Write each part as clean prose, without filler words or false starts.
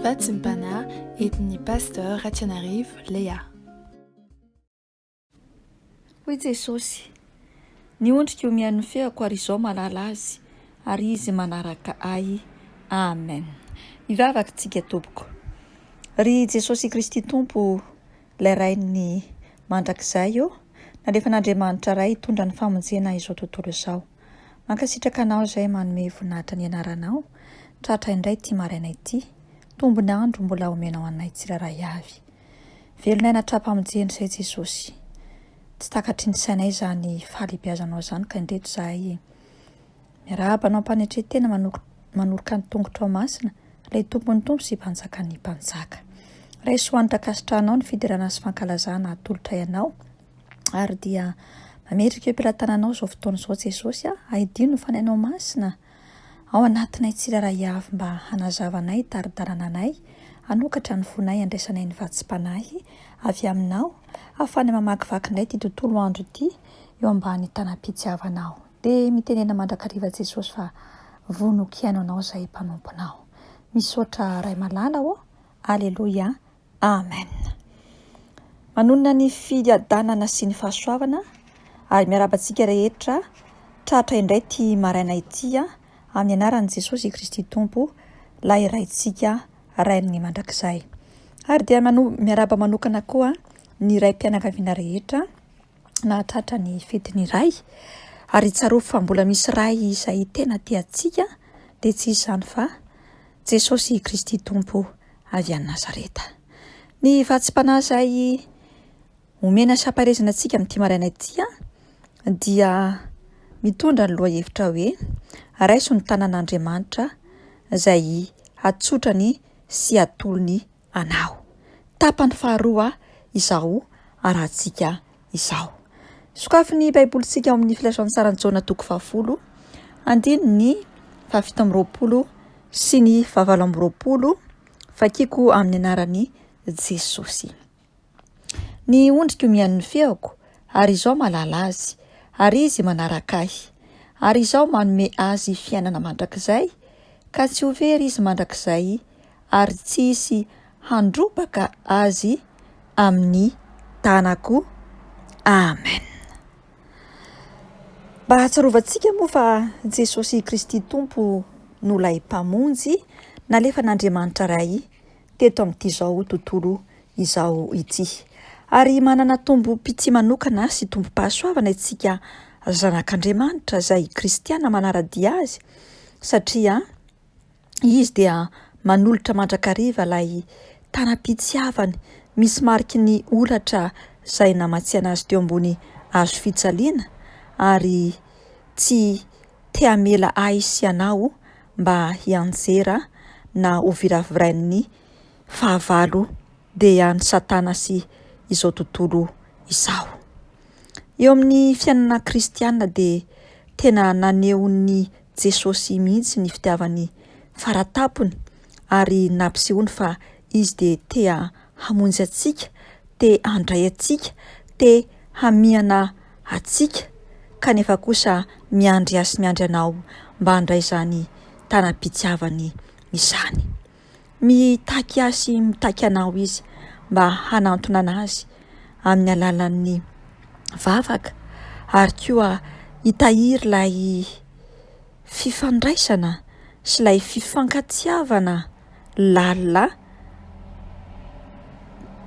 Vatsim-panahy entin'ny Pasteur Ratianarivo Léa. Hoy Jesosy, Ny ondriko mihaino ny feoko ary Izaho mahalala azy ary izy manaraka Ahy. Amen. Hivavaka tsika tompoko. Ry Jesosy Kristy Tompo, Ilay Rain'ny mandrakizay ô, nalefan'Andriamanitra Ray hitondra ny famonjena izao tontolo izao. Mankasitraka Anao izay manome voninahitra ny anaranao, tratra indray ity maraina ity, tombony andro mbola omenao anay tsirairay avy. Velon'aina hatrampamonjena izay Jesosy. Tsy takatry ny sainay izany fahalehibiazanao izany ka indreto izahay miarahaba Anao am-panetren-tena manoroka ny tongotrao masina, ilay Tompon'ny Tompo sy Mpanjakan'ny Mpanjaka. Raiso ho hanitra ankasitrahanao ny fiderana sy fankalazana atolotray Anao. Ary dia mametraka eo am-pelatananao izao fotoana izao Jesosy a, aidino ny Fanahinao Masina ao anatinay tsirairay avy mba hanazava anay, hitari-dalana anay, hanokatra ny fonay handraisanay ny vatsim-panahy avy Aminao, hahafahanay mamakivaky indray ity tontolo andro ity eo ambany tanam-pitiavanao. Dia mitenena mandrakariva Jesosy fa vonoko hihaino Anao izahay mpanomponao. Misaotra Ray malala ô. Aleloia. Amen. Manonona ny fiadanana sy ny fahasoavana ary miarahaba antsika rehetra tratra indray ity maraina ity amin'ny anaran'i Jesosy Kristy Tompo, ilay Raintsika, Rain'ny mandrakizay. Ary dia miarahaba manokana koa ny raim-pianakaviana rehetra nahatratra ny fetin'ny Ray. Ary tsarovy fa mbola misy Ray izay tena tia antsika, dia tsy iza izany fa Jesosy Kristy Tompo avy any Nazareta. Ny vatsim-panahy izay omena sy ampaherezana antsika amin'ity maraina ity dia mitondra ny lohahevitra hoe raiso ny tanan'Andriamanitra izay hatsotrany sy hatolony anao. Tapany faharoa izao arahantsika izao. Sokafy ny Baibolintsika ao amin'ny Filazantsaran'i Jaona toko fahafolo, andininy fahafito amby 20 sy ny fahavalo amby 20, vakiko amin'ny anaran'i Jesosy. Ny ondriko mihaino ny feoko, ary Izaho mahalala azy, ary izy manaraka Ahy. Ary Izaho manome azy fiainana mandrakizay, ka tsy ho very izy mandrakizay, ary tsy hisy handrobaka azy amin'ny tanako. Amen. Mba hahatsiarovantsika moa fa Jesosy Kristy Tompo no ilay Mpamonjy nalefan'Andriamanitra Ray teto amin'ity izao tontolo izao ity. Ary manana tombom-pitia manokana sy tombom-pahasoavana isika zanak'Andriamanitra izay kristiana manara-dia azy satria Izy dia manolotra mandrakariva ilay tanam-pitiavany misy mariky ny holatra izay namatsiana azy teo ambony hazo fijaliana ary tsy te hamela ahy sy ianao mba hianjera na ho viravirain'ny fahavalo dia an'i Satana sy izao tontolo izao. Eo amin'ny fiainana kristiana dia tena naneho ny Jesosy mihitsy ny fitiavany faratampony ary nampisehoany fa Izy dia te hamonjy antsika, te handray antsika, te hamihana antsika kanefa kosa miandry ahy sy miandry anao mba handray izany tanam-pitiavany izany. Mitaky ahy sy mitaky anao Izy mba hanantona Anazy amin'ny alalan'ny vavaka ary koa hitahiry ilay fifandraisana sy ilay fifankatiavana lalina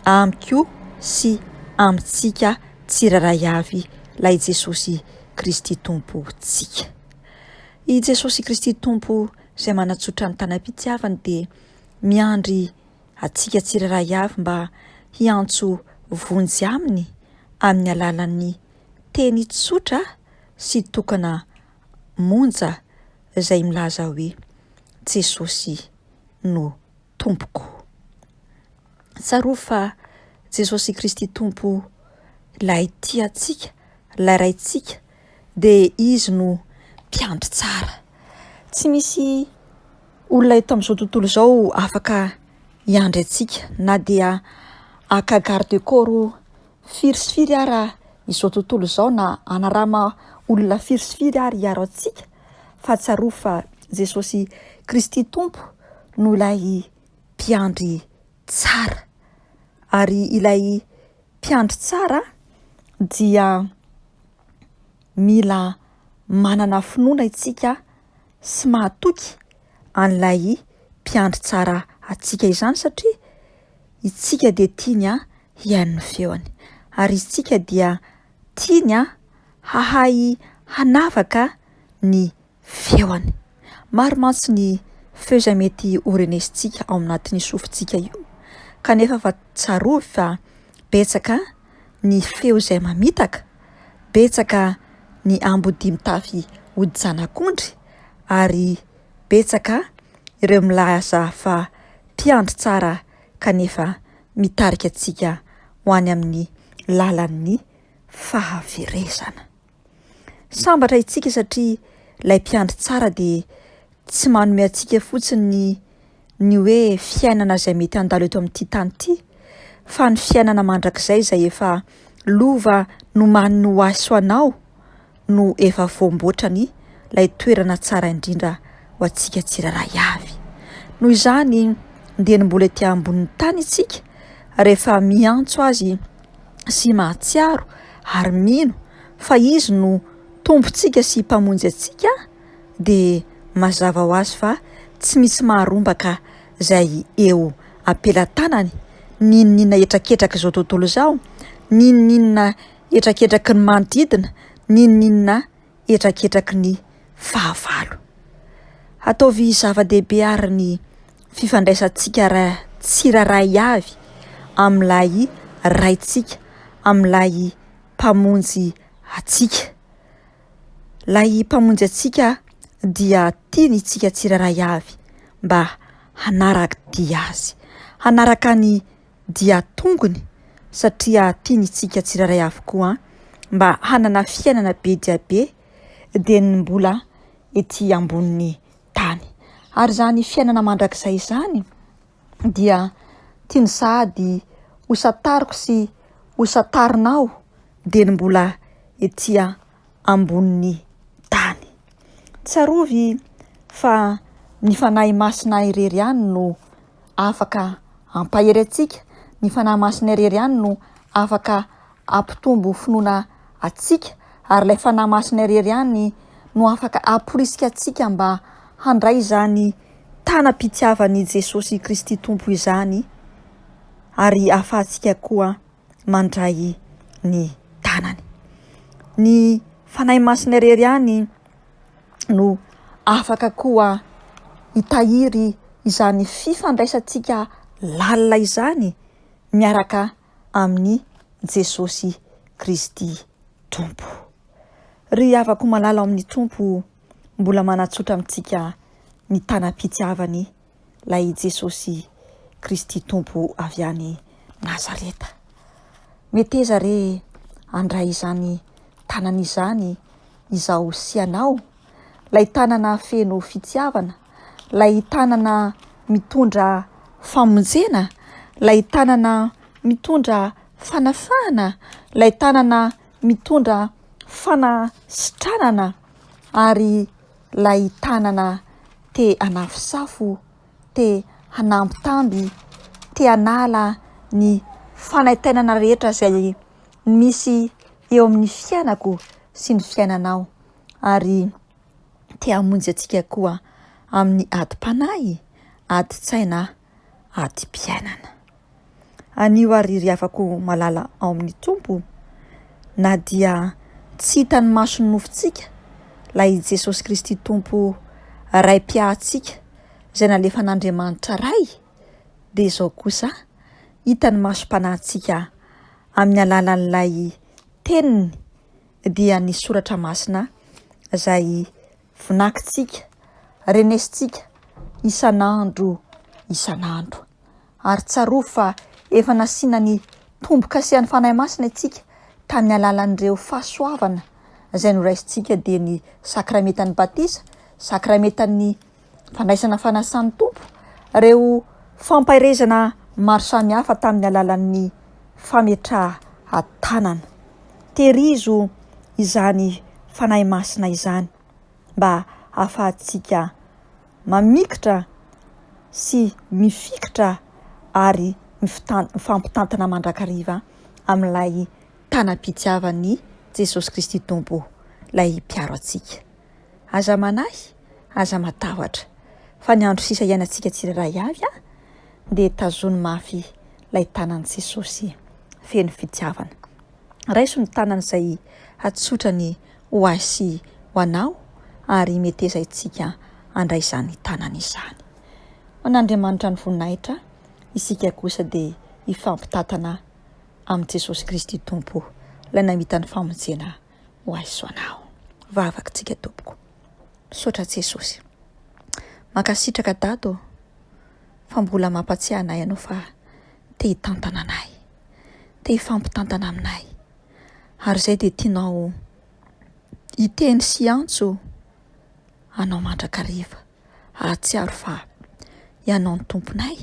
amiko sy amintsika tsirairay avy ilay Jesosy Kristy Tompontsika. I Jesosy Kristy Tompo izay manatsotra ny tanam-pitiavany dia miandry antsika tsirairay avy mba hiantso vonjy aminy amin'ny alalan'ny teny tsotra sy tokana monja izay milaza hoe Jesosy no Tompoko. Tsarovy fa Jesosy Kristy Tompo ilay tia antsika, ilay Raintsika dia Izy no mpiandry tsara. Tsy misy olona eto amin'izao tontolo izao afaka hiandry antsika na dia haka garde corps firy sy firy ara izao tontolo izao na hanarama olona firy sy firy ary hiaro antsika fa tsarovy fa Jesosy Kristy Tompo no ilay. mpiandry tsara. Ary ilay mpiandry tsara dia mila manana finoana isika sy mahatoky an'ilay mpiandry tsara antsika izany satria isika dia tiany hihaino ny feony ary isika dia tiany hahay hanavaka ny feony. Maro mantsy ny feo izay mety ho renesintsika ao anatin'ny sofintsika io kanefa fa tsarovy fa betsaka ny feo izay mamitaka, betsaka ny ambodia mitafy hodi-janak'ondry ary betsaka ireo milaza fa mpiandry tsara kanefa mitarika antsika ho any amin'ny lalan'ny fahaverezana. Sambatra isika satria ilay mpiandry tsara dia tsy manome antsika fotsiny ny ny hoe fiainana izay mety handalo eto amin'ity tany ity fa ny fiainana mandrakizay izay efa lova nomaniny ho ahy sy ho anao no efa voamboatrany ilay toerana tsara indrindra ho antsika tsirairay avy. Noho izany dia ny mbola ety ambonin'ny tany isika rehefa miantso azy sy mahatsiaro ary mino fa izy no Tompontsika sy Mpamonjy antsika dia mazava ho azy fa tsy misy maharombaka izay eo am-pelatanany, n'inon'inona hetraketraka izao tontolo izao, n'inon'inona hetraketraky ny manodidina, n'inon'inona hetraketraky ny fahavalo. Ataovy zava-dehibe àry ny fifandraisantsika tsirairay avy amin'ilay Raintsika, amin'ilay Mpamonjy antsika. Ilay Mpamonjy antsika dia tiany isika tsirairay avy mba hanara-dia Azy, hanaraka ny dia tongony satria tiany isika tsirairay avy koa mba hanana fiainana be dia be dia ny mbola ety ambonin'ny tany. Ary izany fiainana mandrakizay izany dia tiany sahady ho santariko sy ho santarinao dia ny mbola ety ambonin'ny tany. Tsarovy fa ny Fanahy Masina irery ihany no afaka hampahery antsika, ny Fanahy Masina irery ihany no afaka hampitombo finoana antsika ary ilay Fanahy Masina irery ihany no afaka hamporisika antsika mba handray izany tanam-pitiavan'i Jesosy Kristy Tompo izany ary ahafahantsika koa mandray ny tanany. Ny Fanahy Masina irery ihany no afaka koa hitahiry izany fifandraisantsika lalina izany miaraka amin'i Jesosy Kristy Tompo. Ry havako malala ao amin'ny Tompo, mbola manatsotra amintsika ny tanam-pitiavany ilay Jesosy Kristy Tompo avy any Nazareta. Meteza re handray izany tanana izany izaho sy ianao, ilay tanana feno fitiavana, ilay tanana mitondra famonjena, ilay tanana mitondra fanafahana, ilay tanana mitondra fanasitranana ary ilay tanana te hanafosafo, te hanambitamby, te hanala ny fanaintainana rehetra izay misy eo amin'ny fiainako sy ny fiainanao ary te hamonjy antsika koa amin'ny adim-panahy, adin-tsaina, adim-piainana. Anio àry ry havako malala ao amin'ny Tompo, na dia tsy hitan'ny mason'ny nofontsika ilay Jesosy Kristy Tompo Ray mpiahy antsika izay nalefan'Andriamanitra Ray, dia izao kosa hitan'ny masom-panahintsika amin'ny alalan'ilay Teniny dia ny Soratra Masina izay vinakintsika, renesintsika isan'andro isan'andro. Ary tsarovy fa efa nasiana ny tombo-kasehan'ny Fanahy Masina isika tamin'ny alalan'ireo fahasoavana izay noraisintsika dia ny sakramentan'ny batisa, sakramentan'ny fandraisana fanasan'ny Tompo, ireo fampaherezana maro samihafa tamin'ny alalan'ny fametrahan-tanana. Tehirizo izany Fanahy Masina izany mba hahafahantsika mamikitra. sy mifikitra ary mifampitantana mandrakariva amin'ilay tanam-pitiavan'i Jesosy Kristy Tompo, ilay mpiaro antsika. Aza manahy, aza matahotra, fa ny andro sisa iainantsika tsirairay avy dia tazony mafy ilay tanan'i Jesosy feno fitiavana. Raiso ny tanany izay hatsotrany ho ahy sy ho anao ary meteza isika handray izany tanany izany. Ho an'Andriamanitra ny voninahitra, isika kosa dia hifampitantana amin'i Jesosy Kristy Tompo, ilay namita ny famonjena ho ahy sy ho anao. Vavaka tsika tompoko. Misaotra Jesosy. Mankasitraka Dada ô, fa mbola mampatsiahy anay ianao fa te hitantana anay, te hifampitantana aminay. Ary izay dia tianao hiteny sy hiantso anao mandrakariva, hahatsiaro fa ianao no Tomponay,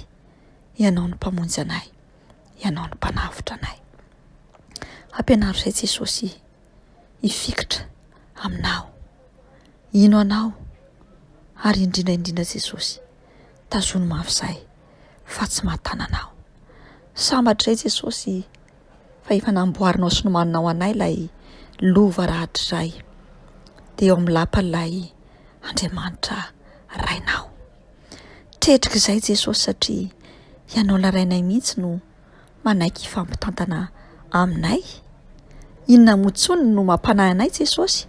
ianao no Mpamonjy anay, ianao no Mpanavotra anay. Ampianaro izay Jesosy hifikitra aminao, hino anao ary indrindra indrindra Jesosy tazony mafy izahay fa tsy mahatana anao. Sambatra izay Jesosy fa efa namboarinao sy nomaninao anay ilay lova rahatrizay dia eo amin'ny lapan'ilay Andriamanitra Rainao. Tretrika izay Jesosy satria Ianao ilay Rainay mihitsy no manaiky hifampitantana aminay. Inona moa intsony no mampanahy anay Jesosy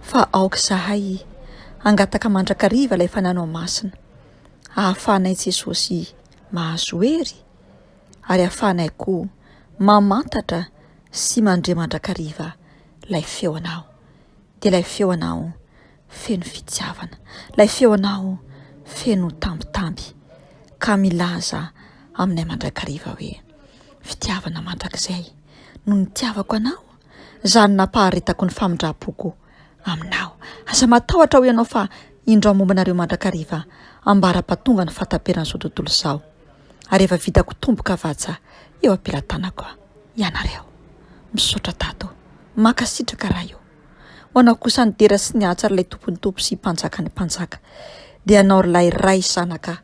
fa aoka izahay hangataka mandrakariva ilay Fanahinao Masina ahafahanay Jesosy mahazo hery ary ahafahanay koa mamantatra sy mandre mandrakariva ilay feonao dia ilay feonao feno fitiavana, ilay feonao feno tambitamby ka milaza aminay mandrakariva hoe fitiavana mandrakizay no nitiavako anao, izany nampaharetako ny famindram-poko aminao. Aza matahotra hoy ianao fa indro aho momba anareo mandrakariva ambara-pahatonga ny fahataperan'izao tontolo izao ary efa vitako tomboka-vatsa eo am-pelatanako ianareo. Misaotra Dada o! Mankasitraka Ray o! Ho anao kosa ny dera sy ny haja ry ilay Tompon'ny tompo sy Mpanjakan'ny mpanjaka, dia anao ry ilay Ray, Zanaka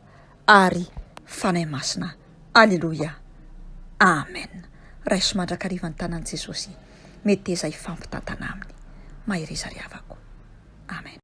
ary Fanahy Masina. Aleloia. Amen. Raiso mandrakariva ny tanan'i Jesosy, meteza hifampitantana aminy. Mahereza ry havako. Amen.